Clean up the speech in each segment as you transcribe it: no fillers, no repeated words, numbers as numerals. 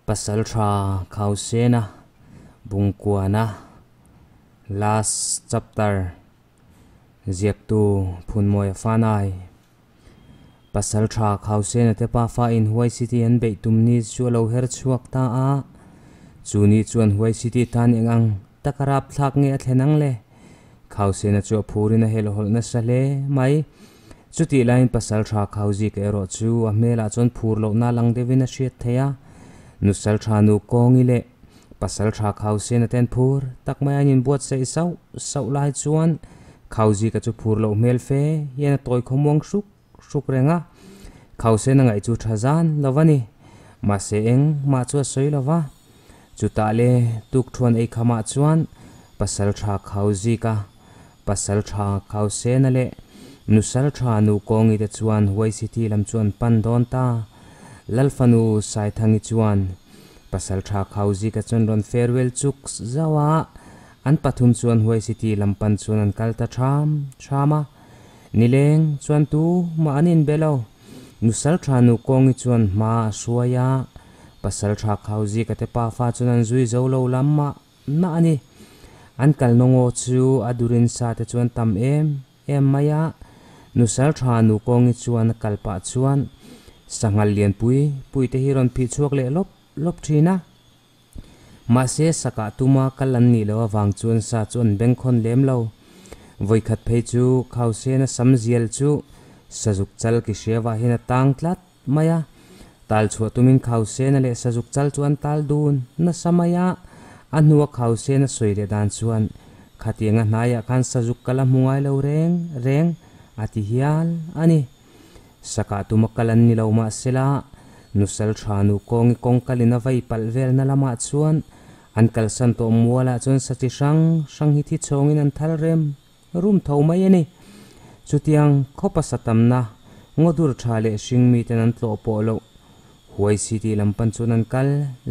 Pasaltha Khausena Bungkuana Last Chapter Ziaktu Phunmawia Fanai Pasaltha Khausena te pafa in Huai City an beih tum ni chu a lo her chhuak ta a, chu ni chuan Huai City tan eng ang taka rapthlak nge a thlen ang le? Khausena chu a phurin a helhawlh nasa hle mai. Chutih laiin Pasaltha Khauzika erawh chu a hmelah chuan phur lohna lang deuhin a hriat theih a, Nusaltha nu Kawngi leh Pasaltha Khausena ten phur tak mai an inbuatsaih sauh sauh lai chuan Khauzika chu phur loh hmel fe hian a tawi khawmuang hruk hruk reng a, Khausena ngaih chu tha zan lo a ni. Mahse eng mah chu a sawi lo va. Chutah le tukthuan ei khamah chuan Pasaltha Khauzika Pasaltha Khausena leh Nusaltha nu Kawngi te chuan Huai City lam chu an pan dawn ta. Lalfanu Saithangi chuan Pasaltha Khauzika chuan rawn farewell chuk zauh a, an pathum chuan Huai City lam pan chuan an kal ta tham tham a. Nileng chuan tu mah an inbe lo. Nusaltha nu Kawngi chuan hma a hruai a, Pasaltha Khauzika te pafa chuan an zui zo lo lam mah mah a ni. An kalna ngaw chu a durin sa te chuan tam em em mai a, nusal tha nu kawngi chuan a kal pah chuan sanghal lianpui pui te hi rawn phih chhuak leh lawp lawp thin a. Mahse sakah tuma kal an nih loh avang chuan sa chu an bengkhawn lem lo. Vawikhat phei chu Khausena sam zial chu sazuk chal ki hriavah hian a tang tlat. mai a, tal chhuah tumin Khausena leh Sazuk chal chu an tal dun nasa mai a, a hnua Khausena sawi leh dan chuan khatianga hnaiah khan Sazuk kal a hmu ngai lo reng reng a ti hial a ni. Sakah tuma kal an ni lo mahsela nusal tha nu kawngi kawng kalin a vai palh velna lamah chuan an kalsan tawh mualah chuan sa chi hrang hrang hi thi chhawngin an thal rem Rum tho mai a ni. Chutiang khawpa sa tamna, ngaw dur tha leh hring miten an tlawh pawh loh. Huai City lam pan chuan an kal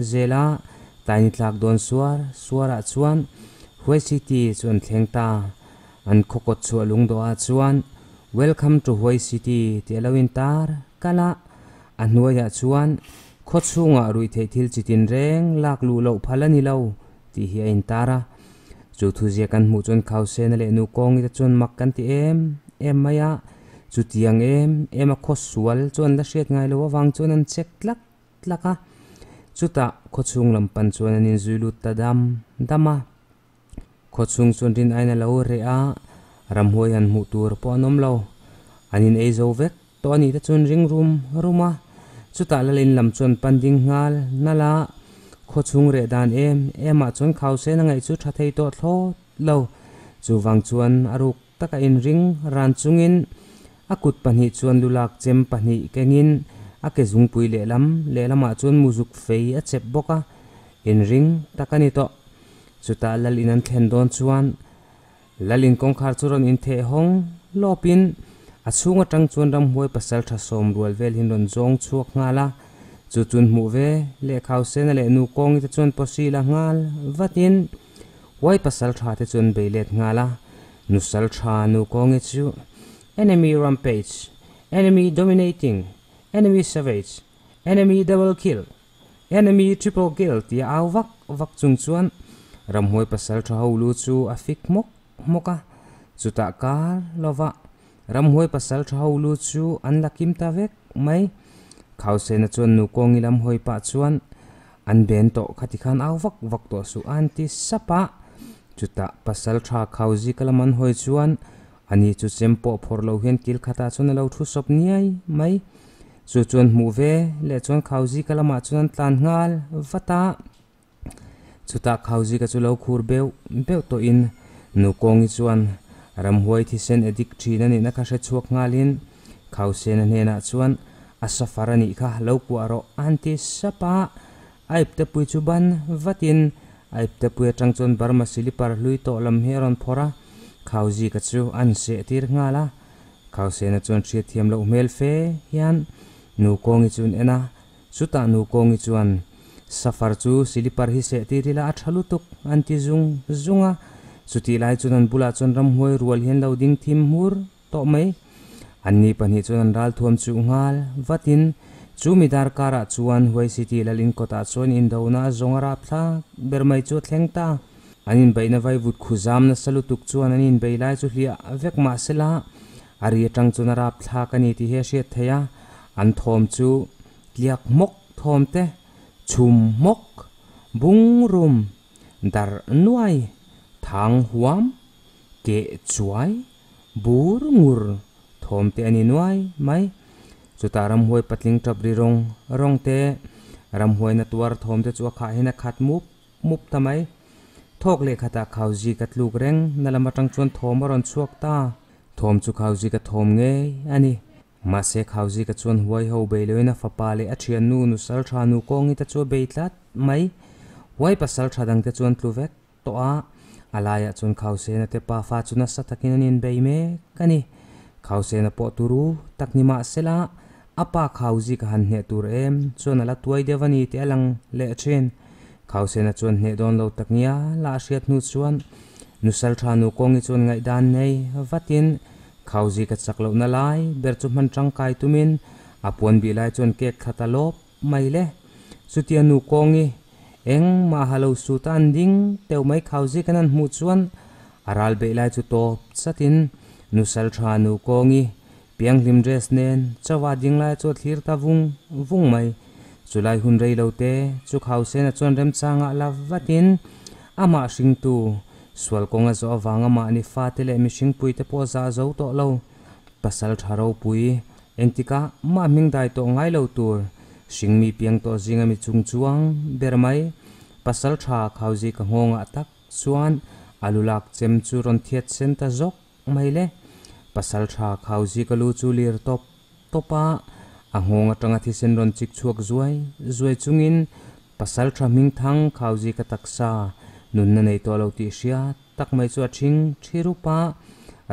zel a, taini tlak dawn suar suarah chuan Huai City chu an thleng ta. An khaw kawt chhuah lungdawhah chuan Welcome to Huai City tih a lo intar kal a, a hnuaiah chuan khaw chhungah ruihtheih thil chi tinreng lak luh loh phal a ni lo tih hi a intar a. Chu thuzia kan hmuh chuan Khausena leh nu Kawngi te chuan mak kan ti em em mai a, chutiang em em a khaw sual chu an la hriat ngai lo avang chuan an chek tlak tlak a. Chutah khawchhung lam pan chuan an inzui lut ta dam dam a. Khawchhung chuan rin aiin a lo reh a, ramhuai han hmuh tur pawh an awm lo. An in ei zo vek tawh a nih te chuan ring rum rum a, chutah lalin lam chuan pan ding nghal nalh a, khawchhung reh dan em em ah chuan Khausen a ngaih chu tha thei tawh thlawt lo. Chuvang chuan a ruk taka inring ran chungin a kut pahnih chuan lulak chem pahnih kengin a ke zungpui lehlam lehlamah chuan muzuk fei a chep bawk a, inring tak a ni tawh. Chutah lalin an thlen dawn chuan Lalin kawngkhar chu rawn intheh hawng lawpin a chhung atang chuan ramhuai pasal tha sawm rual vel hian rawn zawng chhuak nghal a, chu chun hmuh ve leh Khausena leh nu Kawngi te chuan pawsi la nghal vatin huai pasal tha te chuan bei let nghal a, nusal tha nu Kawngi chu Enemy rampage, Enemy dominating, Enemy savage, Enemy double kill, Enemy triple kill tia au vak vak chung chuan ramhuai pasal tha ho lu chu a fik hmawk hmawk a, chutah kar lova ramhuai pasal tha ho lu chu an la kim ta vek mai. Khausena chuan nu kawngi lam hawi pah chuan an ben tawh kha tikhan au vak vak tawh suh a an ti sap a, chutah pasal tha Khauzika lam an hawi chuan ani chu chem pawh phawrh lo hian kil khatah chuan a lo thu sawp niai mai. Chu chuan hmuh ve leh chuan Khauzika lamah chuan an tlan nghal vat a, chutah Khauzika chu lo khur beuh beuh tawhin nu Kawngi chuan ramhuai thisen addict thin a nihna kha hre chhuak nghalin Khausena hnenah chuan a safar a nih kha lo kuah rawh a han ti sap a, a iptepui chu ban vatin a iptepui atang chuan Burma silipar hlui tawh lam hi a rawn phawrh a, Khauzika chu an seh tir nghal a. Khausena chuan hriatthiam loh hmel fe hian nu Kawngi chu an en a, chutah nu Kawngi chuan Safar chu silipar hi seh tir ila a tha lutuk an ti zung zung a, chutih lai chuan an bulah chuan ramhuai rual hian lo ding thim hmur tawh mai. Anni pahnih chuan an ral thuam chuh nghal vatin Chu mi darkarah chuan Huai City Lalin kawtah chuan indona a zawng a rapthlak ber mai chu a thleng ta. An inbeihna vaivut khu zam nasa lutuk chuan an inbei lai chu hliah vek mah sela a ri atang chuan a rapthlak a ni tih hi a hriat theih a, an thawm chu tliak hmawk thawm te, chhum hmawk, bung rum, darh nuai, thang huam, keh chuai, bur ngur thawm te a ni nuai mai. Chutah ramhuai patling tap ri rawng rawng te, ramhuaina tuar thawm te chu a khah hian a khat mup mup ta mai. Thawk leh khatah Khauzi ka tluk reng na lam atang chuan thawm a rawn chhuak ta. Thawm chu Khauzi ka thawm ngei a ni. Mahse Khauzi ka chuan huai ho bei loin a fapa leh a thiannu nusal tha nu kawngi te chu a bei tlat mai. Huai pasal tha dangte chuan tlu vek tawh a, a laiah chuan Khausena te pafa chu nasa takin an inbei mek a ni. Khausena pawh turu tak ni mah sela, a pa Khauzi ka han hneh tur em chuan a la tuai deuh a ni tih a lang leh thin. Khausena chuan hneh dawn lo tak nia la a hriat hnu chuan nusal tha nu kawngi chuan ngaihdan nei vatin Khauzi ka chak lohna lai ber chu hman tangkai tumin a puan bih lai chuan cake thla ta lawp mai le. Chutia nu kawngi Eng mah ha lo sut a an ding teuh mai khau zik an an hmuh chuan a ral beih lai chu tawp chatin nusal tha nu kawngi pianghlim dress nen chauha ding lai chu a thlir ta vung vung mai. Chulai hun rei lo te chu khau sena chuan remchangah la vatin amah hringtu sual kawnga zawh avang amah ni fate leh mihringpui te pawh zah zo tawh lo pasal tha ropui Engtikah mah hming dai tawh ngai lo tur hringmi piang tawh zinga mi chung chuang ber mai pasal tha Khauzi ka nghawngah tak chuan a lu lak chem chu rawn thiat sen ta zawk mai le. Pasal tha Khauzi ka lu chu lir tawp tawp a, a nghawng atanga thisen rawn chik chhuak zuai zuai chungin pasal tha hming thang Khauzi ka taksa nunna nei tawh lo tih hriat tak mai chu a ṭhing ṭhi rup a,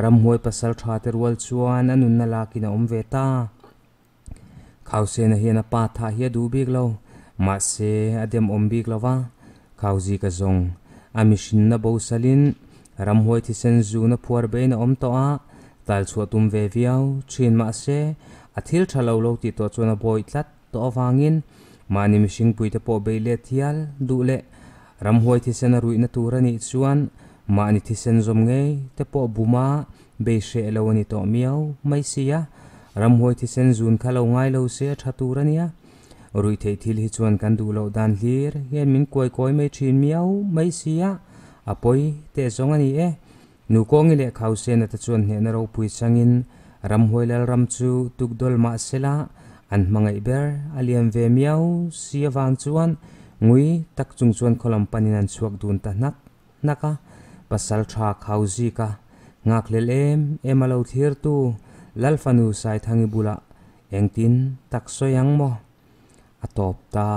ramhuai pasal ṭha te rual chuan a nunna lakin a awm ve ta. Khausena hian a pa thah hi a duh bik lo, mahse a dem awm bik lo va, Khauzi ka zawng. A mihrinna bosalin ramhuai thisen zuna phuar bein a awm tawh a, tal chhuah tum ve viau ṭhin mahse a thil ṭha lo lo tih tawh chuan a bawih tlat. Tawh avangin mahni mihringpuite pawh bei let hial duh leh ramhuai thisen a ruihna tur a nih chuan mahni thisen zawm ngei te pawh buma bei hreh lo a ni tawh miau mai si a, ramhuai thisen zun kha lo ngai lo se a tha tur a nia. Ruih theih thil hi chuan kan duh loh dan hlir hian min kuai kawi mai thin miau mai si a, a pawi teh zawng a ni e. Nukawngi leh Khausena te chuan hnehna ropui changin ramhuai lalram chu tukdawl mah sela an hmangaih ber a liam ve miau si avang chuan ngui tak chung chuan khawlam panin an chhuak dun ta hnak hnak a. Pasal tha Khauzika nghakhlel em em a lo thlirtu Lalfanu Saithangi bulah engtin tak sawi ang maw? A tawp ta.